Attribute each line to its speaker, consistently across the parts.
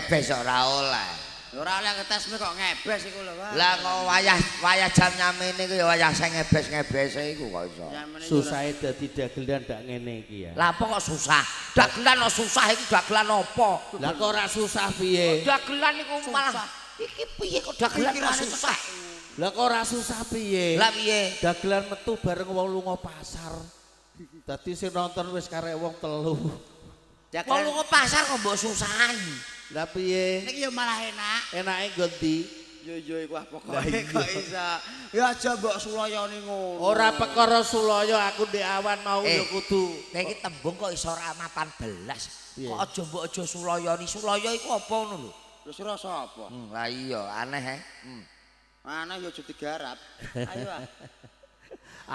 Speaker 1: Ngebes ora oleh.
Speaker 2: Ora oleh ngetesme kok ngebes iku lho, Pak.
Speaker 1: Lah kok wayah jam nyamene iku ya wayah sing ngebes-ngebese iku kok iso.
Speaker 3: Susahe dadi dagelan ndak ngene iki ya.
Speaker 1: Lah apa kok susah? Dagelan kok susah iku dagelan apa?
Speaker 3: Lah kok ora susah piye?
Speaker 1: Dagelan iku malah iki piye kok dagelan kok susah?
Speaker 3: Lah kok ora susah piye?
Speaker 1: Lah piye?
Speaker 3: Dagelan metu bareng wong lunga pasar. Dadi sing nonton wis karek wong telu.
Speaker 1: Wong lunga pasar kok mbok susahi.
Speaker 3: Lah piye?
Speaker 2: Niki ya malah enak.
Speaker 3: Enake nggo ndi?
Speaker 2: Yo yo iku ah pokoke kok iso. Ya aja mbok sulayani ngono.
Speaker 3: Ora perkara sulaya aku ndek awan mau ya kudu.
Speaker 1: Lah iki tembung kok iso ora mapan belas.
Speaker 3: Piye?
Speaker 1: Kok aja mbok aja sulayani. Sulaya iku apa ngono lho?
Speaker 2: Terus rasa apa?
Speaker 1: Lah iya aneh he.
Speaker 2: Aneh ya aja digarap. Ayo ah.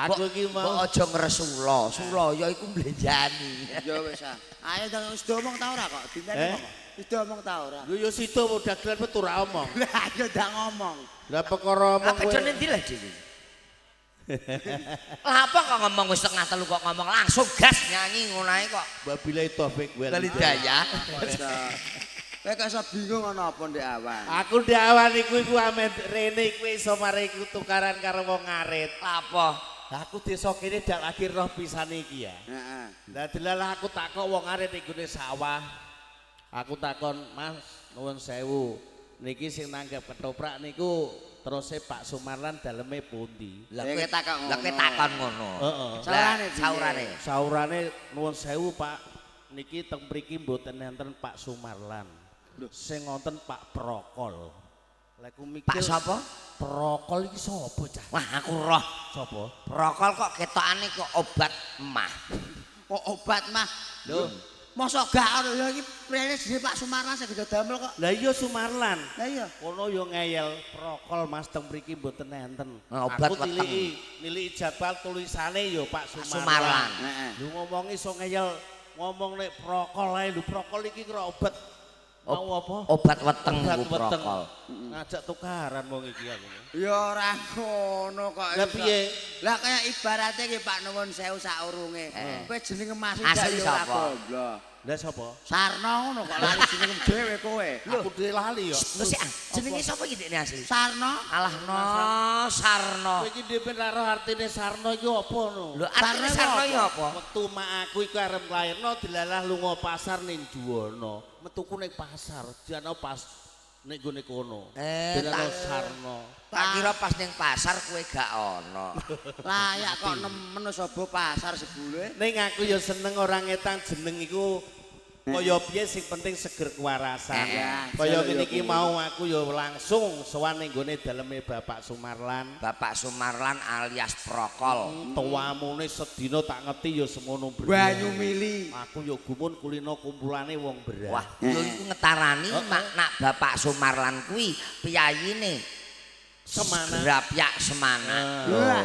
Speaker 3: Aku iki
Speaker 1: Mbok
Speaker 3: mau
Speaker 1: aja ngresula. Sulaya iku mblenjani.
Speaker 2: Ya wis ah. Ayo ndang wis diomong ta ora kok? Dinteni kok. Wis diomong ta ora?
Speaker 3: Lho ya sida mau dagelan metu ora omong.
Speaker 2: Lah ya ndak ngomong.
Speaker 3: Lah perkara omong
Speaker 1: Apa jane ndi lah dhewe? Lah apa kok ngomong wis 2:30 kok ngomong langsung gas nyanyi ngono ae kok.
Speaker 3: Wabillahi taufik wal
Speaker 1: hidayah.
Speaker 2: Kowe kok iso bingung ana apa ndek awan?
Speaker 3: Aku ndek awan iku ame rene iku iso mari iku tukaran karo wong ngarit.
Speaker 1: Lah apa?
Speaker 3: Lah aku desa kene dak lagi roh pisane iki ya.
Speaker 2: Heeh.
Speaker 3: Lah delalah aku takok wong ngarit ning gone sawah. Aku takon, "Mas, nuwun sewu. Niki sing nanggap ketoprak niku teruse Pak Sumarlan daleme pundi?"
Speaker 1: Lah
Speaker 2: kowe takon ngono.
Speaker 1: Lah kowe takon ngono.
Speaker 3: Heeh.
Speaker 2: Saurane piye?
Speaker 1: Saurane.
Speaker 3: Saurane nuwun sewu, Pak. Niki teng mriki mboten enten Pak Sumarlan. Sing wonten Pak Prokol. Lah aku mikir
Speaker 1: Pak sapa?
Speaker 3: Prokol iki sapa, Cah?
Speaker 1: Wah, aku roh.
Speaker 3: Sapa?
Speaker 1: Prokol kok ketokane kok obat emah.
Speaker 2: Kok obat mah?
Speaker 3: Lho,
Speaker 2: mosok gak ono ya iki prene jenenge Pak Sumarlan sing gede damel kok.
Speaker 3: Lah iya Sumarlan.
Speaker 2: Lah iya.
Speaker 3: Kono yo ngeyel Prokol Mas teng mriki mboten enten.
Speaker 1: Nah, obat
Speaker 3: aku
Speaker 1: weteng.
Speaker 3: Niliki jadwal tulisane yo Pak Sumarlan.
Speaker 1: Sumarlan.
Speaker 2: Heeh.
Speaker 3: Lho ngomongi iso ngeyel ngomong nek Prokol ae lho Prokol iki kira obat mau apa?
Speaker 1: Obat weteng
Speaker 3: Obat
Speaker 1: iku
Speaker 3: weteng.
Speaker 1: Prokol.
Speaker 3: Ngajak tukaran wong iki aku.
Speaker 2: Ya ora ngono kok.
Speaker 3: Lah piye?
Speaker 2: Lah kaya ibarate iki Pak nuwun sewu saurunge. Kowe jenenge Mas
Speaker 1: Asli
Speaker 2: ya ora
Speaker 1: sapa?
Speaker 2: goblok.
Speaker 3: Lah sapa?
Speaker 2: Sarno ngono kok lali jenenge dhewe kowe.
Speaker 3: Aku dhewe lali ya.
Speaker 1: Lho sik, jenenge sapa iki dekne asli?
Speaker 2: Sarno.
Speaker 1: Alah no, Sarno.
Speaker 3: Kowe iki dhewe ora roh artine Sarno iki apa no?
Speaker 1: Lho artine
Speaker 2: Sarno
Speaker 1: Sarno
Speaker 2: iku
Speaker 1: ya apa?
Speaker 3: Wektu mak aku iku arep nglairno dilalah lunga pasar ning Juwana. Metuku ning pasar, jane pas ning gone kono. Dilano Sarno.
Speaker 1: Tak kira pas ning pasar kowe gak ono.
Speaker 2: Layak kok nemen wis obo pasar sebule.
Speaker 3: Ning aku ya seneng ora ngetang jeneng iku kaya piye sing penting seger kewarasan. Kaya ngene iki mau aku ya langsung sowan ning gone daleme Bapak Sumarlan.
Speaker 1: Bapak Sumarlan alias Prokol.
Speaker 3: Tuamune sedina tak ngerti ya semono beras.
Speaker 2: Banyu mili.
Speaker 3: Aku ya gumun kulino kumpulane wong beras.
Speaker 1: Wah, lho iku ngetarani mak nak Bapak Sumarlan kuwi piyayine
Speaker 3: Semana.
Speaker 1: Grapyak Semana.
Speaker 2: Lah.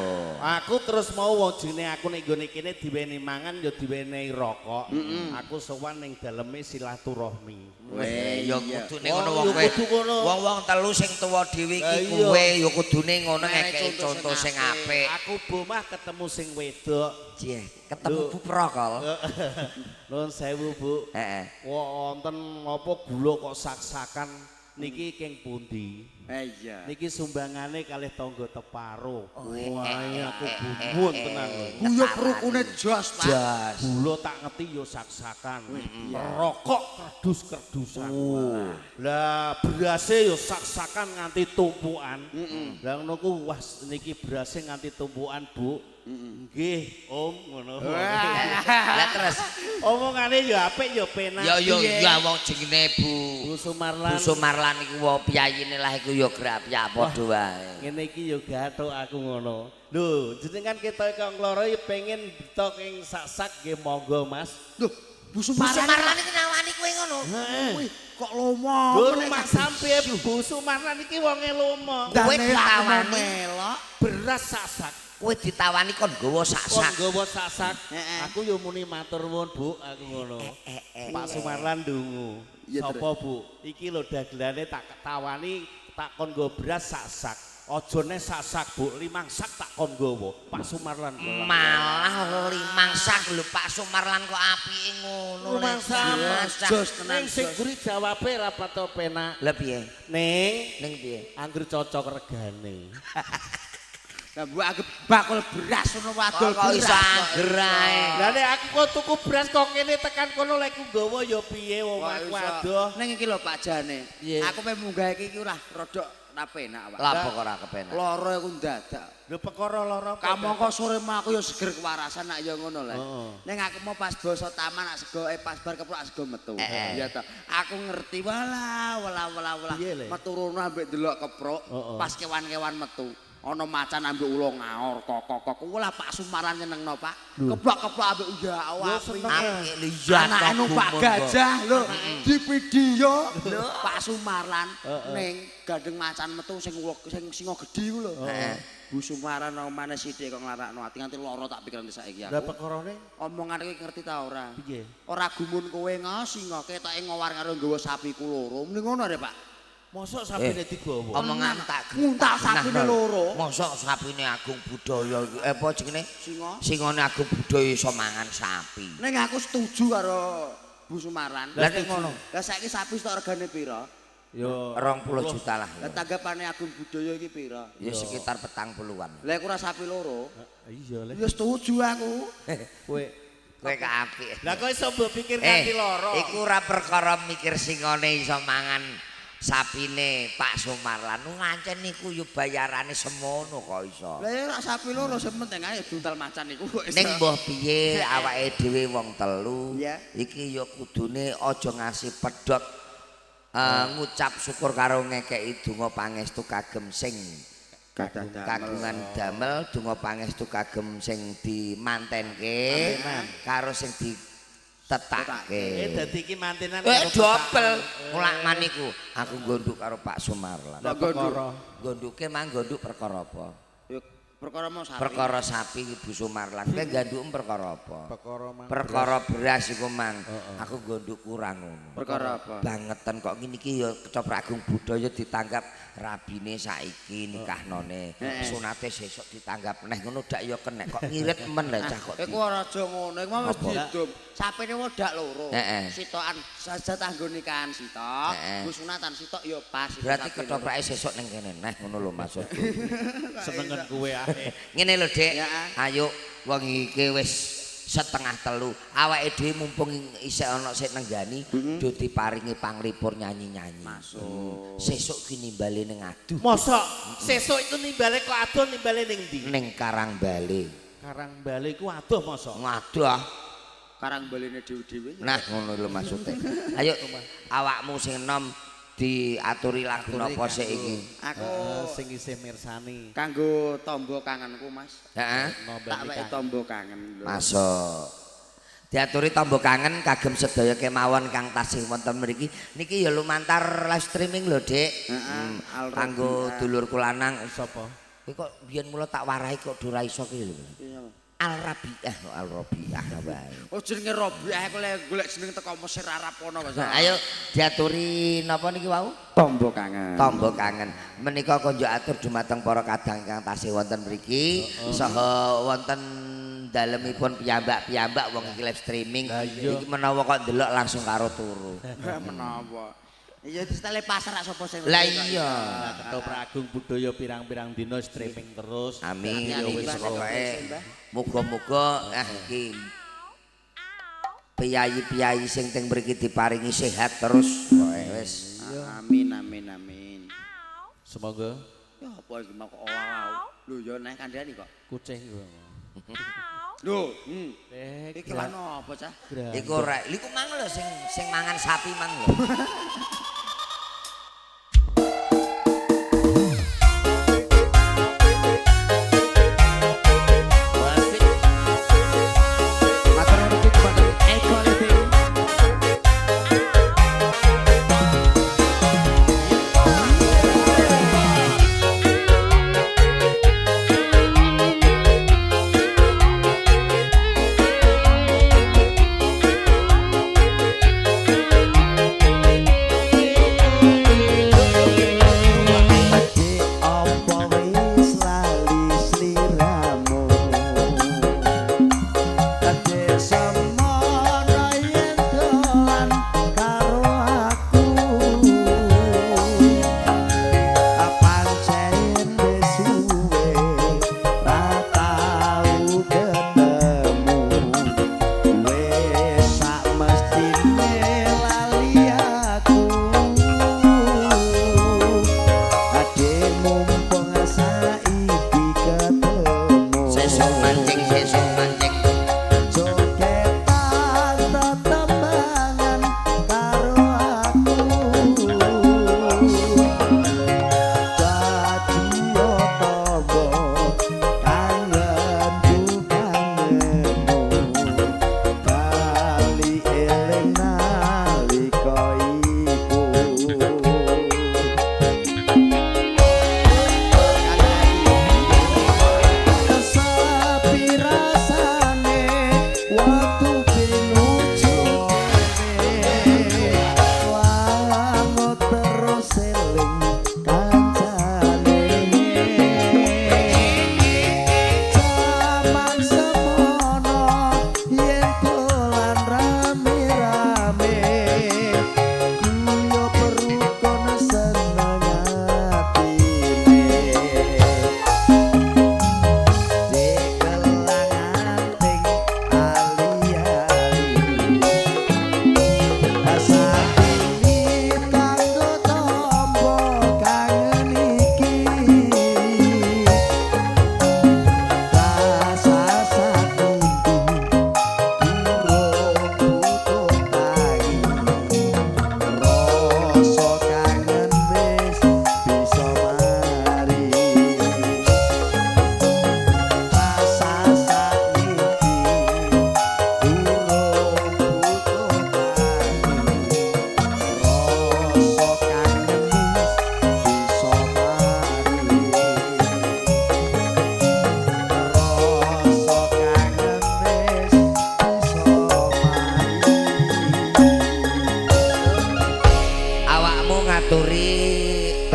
Speaker 3: Aku terus mau wong jenenge aku ning gone kene diwenehi mangan ya diwenehi rokok. Aku sowan ning daleme silaturahmi.
Speaker 1: Weh, ya kudune ngono
Speaker 3: Wong
Speaker 1: wong
Speaker 3: ya
Speaker 1: kowe.
Speaker 3: kudu ngono.
Speaker 1: Wong-wong telu sing tuwa dhewe
Speaker 3: Lah
Speaker 1: iki
Speaker 3: iya.
Speaker 1: kowe ya kudune ngono
Speaker 2: Mere
Speaker 1: ngekeki
Speaker 2: conto
Speaker 1: conto
Speaker 2: sing
Speaker 1: sing apik.
Speaker 3: Aku bomah ketemu sing wedok.
Speaker 1: Jeh, ketemu
Speaker 3: Lho.
Speaker 1: Bu Prokol.
Speaker 3: Nuwun sewu, Bu.
Speaker 1: Heeh.
Speaker 3: Wonten apa gula kok sak-sakan niki king pundi?
Speaker 2: Iya.
Speaker 3: Niki sumbangane kalih tangga teparo.
Speaker 1: Oh,
Speaker 3: Wah, aku gumun tenan lho.
Speaker 2: Guyub rukune jos, Pak.
Speaker 1: Jos.
Speaker 3: Gula tak ngerti yo sak-sakan. Rokok kerdus-kerdusan. Lah berase yo sak-sakan nganti tumpukan. Lah ngono ku wah niki berase nganti tumpukan, Bu. Nggih, Om ngono.
Speaker 1: Lah terus
Speaker 3: Omongane yo apik yo penak.
Speaker 1: ya ya ya wong jenenge Bu
Speaker 3: Bu Sumarlan.
Speaker 1: Bu Sumarlan iku wong piyayine lah iku ya grapyak padha wae.
Speaker 3: Ngene iki yo gathuk aku ngono. Lho, jenengan ketoke kok ngloro ya pengen beto ing sak-sak nggih monggo, Mas.
Speaker 2: Lho, Bu
Speaker 1: Bu
Speaker 2: Sumarlan.
Speaker 1: Sumarlan iki nawani kowe ngono.
Speaker 3: Heeh.
Speaker 2: Wih, kok lomo.
Speaker 3: Lho rumah sampe Bu Sumarlan iki wonge lomo.
Speaker 1: Kowe
Speaker 2: Dane aku mau
Speaker 1: ditawani.
Speaker 2: melok.
Speaker 3: Beras sak-sak.
Speaker 1: Kowe ditawani kon nggawa
Speaker 3: Kon
Speaker 1: sak-sak.
Speaker 3: nggawa sak-sak.
Speaker 2: Heeh.
Speaker 3: Aku yo muni matur nuwun, Bu, aku ngono. Pak Sumarlan ndonga.
Speaker 2: Iya,
Speaker 3: Sapa, Bu? Iki lho dagelane tak tawani tak kon nggo beras sak-sak. Ajane sak-sak Bu, 5 sak tak kon nggawa. Pak Sumarlan.
Speaker 1: Malah 5 sak lho Pak Sumarlan kok apike ngono.
Speaker 3: Rumangsa. Ning sing guri jawabe ra pato penak.
Speaker 1: Lah piye?
Speaker 3: Ning
Speaker 1: ning piye?
Speaker 3: Angger cocok regane.
Speaker 2: Lah mbok anggap bakul beras ngono wadul
Speaker 1: beras. Kok iso angger ae.
Speaker 3: Lah nek aku kok tuku beras kok kene tekan kono lek ku nggawa ya piye wong aku adoh.
Speaker 2: Ning iki lho Pak Jane. Aku pe munggah iki ora rodok ra penak Pak.
Speaker 1: Lah kok ora kepenak.
Speaker 2: Lara iku ndadak.
Speaker 3: Lho perkara lara apa?
Speaker 2: Kamangka sore mau aku ya seger kewarasan nak ya ngono lho. Ning aku mau pas basa taman nak sego pas bar keplok sego metu. Iya ta. Aku ngerti walah walah walah walah. Metu rono ambek delok keprok pas kewan-kewan metu. Ana macan ambek ula ngaor kok-kok. Walah Pak Sumaran nyenengno Pak. Keplok-keplok ambek ya Allah. Anake numpak gajah lho di video Pak Sumarlan ning gandeng macan metu sing sing singa gedhi ku lho. Bu Sumaran omane sithik kok nglarakno ati nganti lara tak pikiran saiki aku.
Speaker 3: Lah perkarane
Speaker 2: omongan iki ngerti ta ora?
Speaker 3: Piye?
Speaker 2: Ora gumun kowe singa ketoke ngowar karo nggawa sapiku loro. Mending ngono rek Pak.
Speaker 3: Mosok sapine digawa.
Speaker 1: Omongan tak
Speaker 2: nguntal sapine loro.
Speaker 1: Mosok sapine Agung Budaya iki apa jenenge?
Speaker 2: Singa.
Speaker 1: Singone Agung Budaya iso mangan sapi.
Speaker 2: Ning aku setuju karo Bu Sumaran.
Speaker 1: Lah nek ngono.
Speaker 2: Lah saiki sapi stok regane pira?
Speaker 3: Ya
Speaker 1: 20 juta lah.
Speaker 2: Lah tanggapane Agung Budaya iki pira?
Speaker 1: Ya sekitar 40-an.
Speaker 2: Lah iku ora sapi loro.
Speaker 3: Iya le.
Speaker 2: Ya setuju aku.
Speaker 3: Kowe
Speaker 1: kowe keapik.
Speaker 3: Lah kok iso mbok pikir nganti loro.
Speaker 1: Iku ora perkara mikir singone iso mangan sapine Pak Sumarlan ngancen niku yo bayarane semono kok iso.
Speaker 2: Lah ya ora sapi loro sing penting ae duntal macan niku kok iso.
Speaker 1: Ning mbah piye awake dhewe wong telu iki yo kudune aja ngasih pedhot ngucap syukur karo ngekeki donga pangestu kagem sing kagungan damel donga pangestu kagem sing dimantenke karo sing di tetake.
Speaker 3: Dadi iki mantenan
Speaker 1: karo dobel. Mulak maniku aku gonduk karo Pak Sumarlan.
Speaker 2: Lah gonduk.
Speaker 1: Gonduke mang gonduk perkara apa?
Speaker 2: Ya perkara mau sapi.
Speaker 1: Perkara sapi Bu Sumarlan. Kowe gandhukem perkara apa?
Speaker 3: Perkara
Speaker 1: beras iku mang. Aku gonduk kurang ngono.
Speaker 2: Perkara apa?
Speaker 1: Bangeten kok ngene iki ya Ketoprak Agung Budaya ditanggap rabine saiki nikahnone. Sunate sesuk ditanggap neh ngono dak ya kenek kok ngirit men lho cah kok.
Speaker 2: Iku ora aja ngono, iku mah wis didum. Sapine wedak loro. Sitokan sajat anggo nikahan sitok, nggo sunatan sitok ya pas.
Speaker 1: Berarti ketoprake sesuk ning kene neh ngono lho maksudku.
Speaker 3: Senengen kowe ae.
Speaker 1: Ngene lho Dik, ayo wong iki wis 2:30. Awake dhewe mumpung isih ana sing nenggani do diparingi panglipur nyanyi-nyanyi.
Speaker 2: Masuk.
Speaker 1: Sesuk ki nimbale ning aduh.
Speaker 3: Mosok sesuk iku nimbale kok adoh nimbale ning ndi?
Speaker 1: Ning Karangbale.
Speaker 3: Karangbale iku adoh mosok.
Speaker 1: Ngadoh.
Speaker 2: Karangbalene dhewe-dhewe.
Speaker 1: Nah ngono lho maksude. Ayo awakmu sing enom diaturi lagu napa sik iki?
Speaker 2: Aku
Speaker 3: sing isih mirsani.
Speaker 2: Kanggo tombo kangenku, Mas.
Speaker 1: Heeh.
Speaker 2: Tak weki tombo kangen lho.
Speaker 1: Masuk. Diaturi tombo kangen kagem sedaya kemawon kang tasih wonten mriki. Niki ya lumantar live streaming lho, Dik.
Speaker 2: Heeh.
Speaker 1: Kanggo dulurku lanang
Speaker 3: sapa?
Speaker 1: Kowe kok biyen mula tak warahi kok ora iso ki lho.
Speaker 2: Iya.
Speaker 1: Al-Rabi'ah, Al-Rabi'ah wae.
Speaker 2: Oh jenenge Rabi'ah aku lek golek jeneng teko Mesir Arab kono kok.
Speaker 1: Nah, ayo diaturi napa niki wau?
Speaker 2: Tombo kangen.
Speaker 1: Tombo kangen. Menika konjuk atur dumateng para kadang ingkang tasih wonten mriki, saha wonten dalemipun piyambak-piyambak wong iki live streaming. Iki menawa kok ndelok langsung karo turu.
Speaker 2: Menawa. Iya disetele pasar sapa sing.
Speaker 1: Lah iya.
Speaker 3: Ketoprak Agung Budaya pirang-pirang dina streaming terus.
Speaker 1: Amin. Ya wis pokoke muga-muga iki piyayi-piyayi sing teng mriki diparingi sehat terus pokoke wis.
Speaker 2: Amin amin amin.
Speaker 3: Semoga.
Speaker 2: Ya apa iki mau kok owau. Lho ya neh kandhani kok.
Speaker 3: Kucing iku.
Speaker 2: Lho, iki lan apa cah?
Speaker 1: Iku ora, iku mang lho sing mangan sapi mang lho.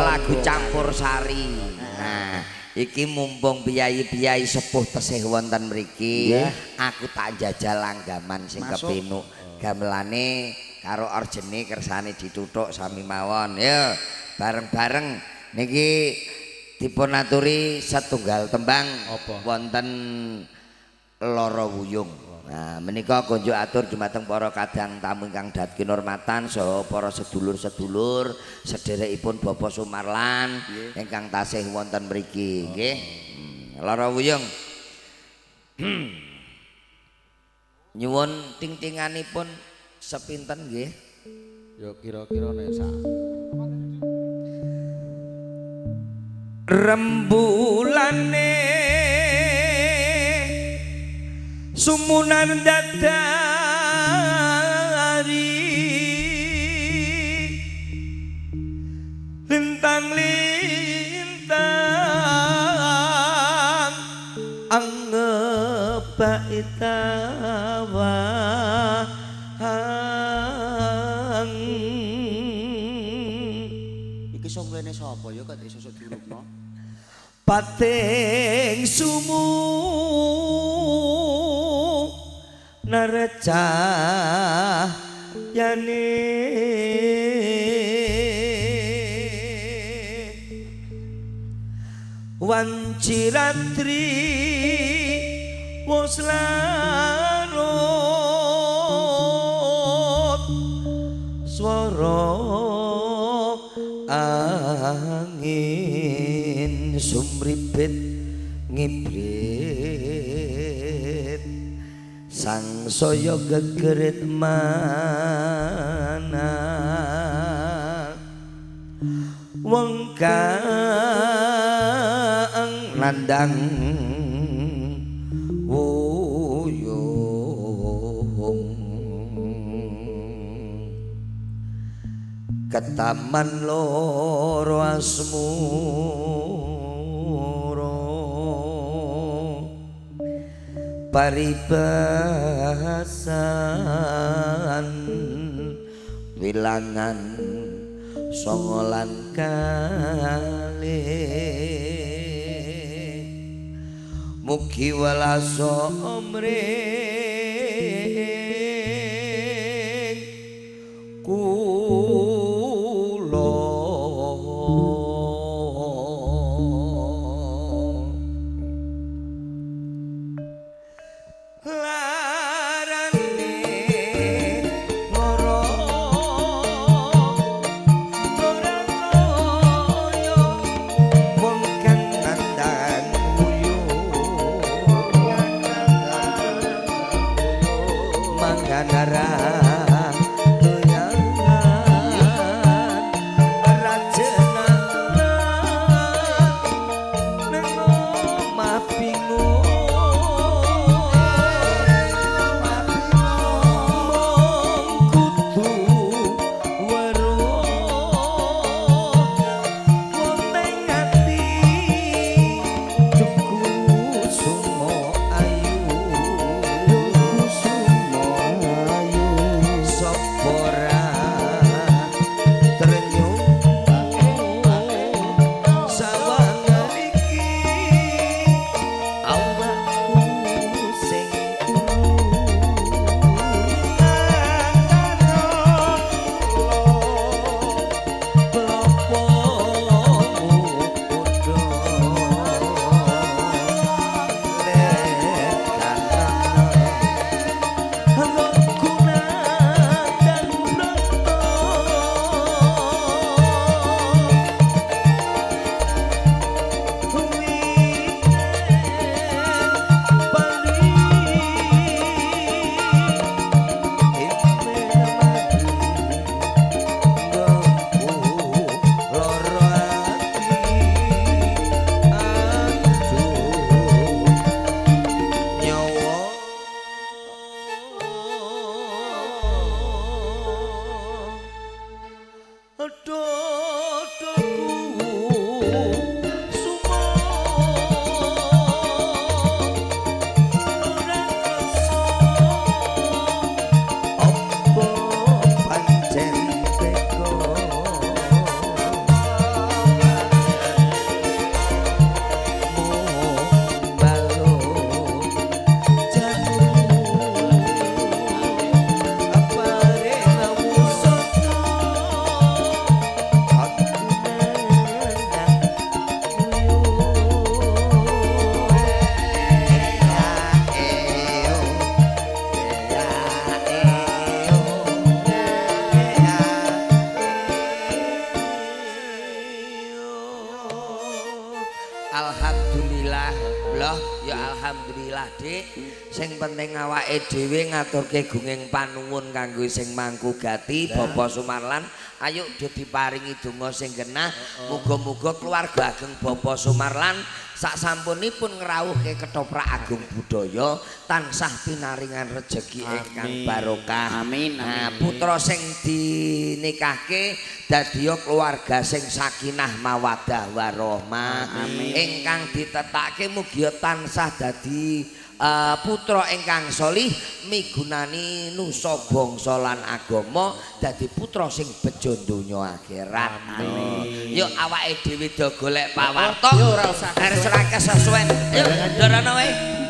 Speaker 1: Lagu campur sari. Nah, iki mumpung piyayi-piyayi sepuh tesih wonten mriki, aku tak jajal langgaman sing kepinuk. Gamelane karo orjene kersane dituthuk sami mawon. Yo, bareng-bareng niki dipun aturi setunggal tembang wonten Loro Wuyung. Nah, menika konjuk atur dumateng para kadang tamu ingkang dat kinurmatan saha para sedulur-sedulur sederekipun Bapak Sumarlan ingkang tasih wonten mriki, nggih. Loro Wuyung. Nyuwun ting-tinganipun sepinten nggih?
Speaker 3: Ya kira-kira nek sak
Speaker 1: rembulane sumunan dadari lintang-lintang angebak tawang.
Speaker 2: Iki songlene sapa ya kok iso sok diurupno?
Speaker 1: Pating sumu narecah yane wanci ratri wos larut swara angin sumribit ngibrit sangsaya gegerit mana wong kang nandang wuyung ketaman loro asmuro paribasan wilangan songolan kali mugi welaso mring kula. Alhamdulillah. Loh, ya alhamdulillah, Dik. Sing penting awake dhewe ngaturke gunging panuwun kanggo sing mangku gati Bapak Sumarlan. Ayo do diparingi donga sing genah. Muga-muga keluarga ageng Bapak Sumarlan sak sampunipun ngrawuhke ketoprak agung budaya tansah pinaringan rejeki ingkang barokah.
Speaker 2: Amin,
Speaker 1: Nah,
Speaker 2: amin.
Speaker 1: putra sing dinikahke dadiya keluarga sing sakinah mawaddah warahmah. Ingkang ditetake mugia tansah dadi putra ingkang solih migunani nusa bangsa lan agama dadi putra sing bejo donya akhirat. Amin. Yuk awake dhewe do golek pawarto.
Speaker 3: Yo, ora usah.
Speaker 1: Arep ora kesuwen. Yuk ndorono wae.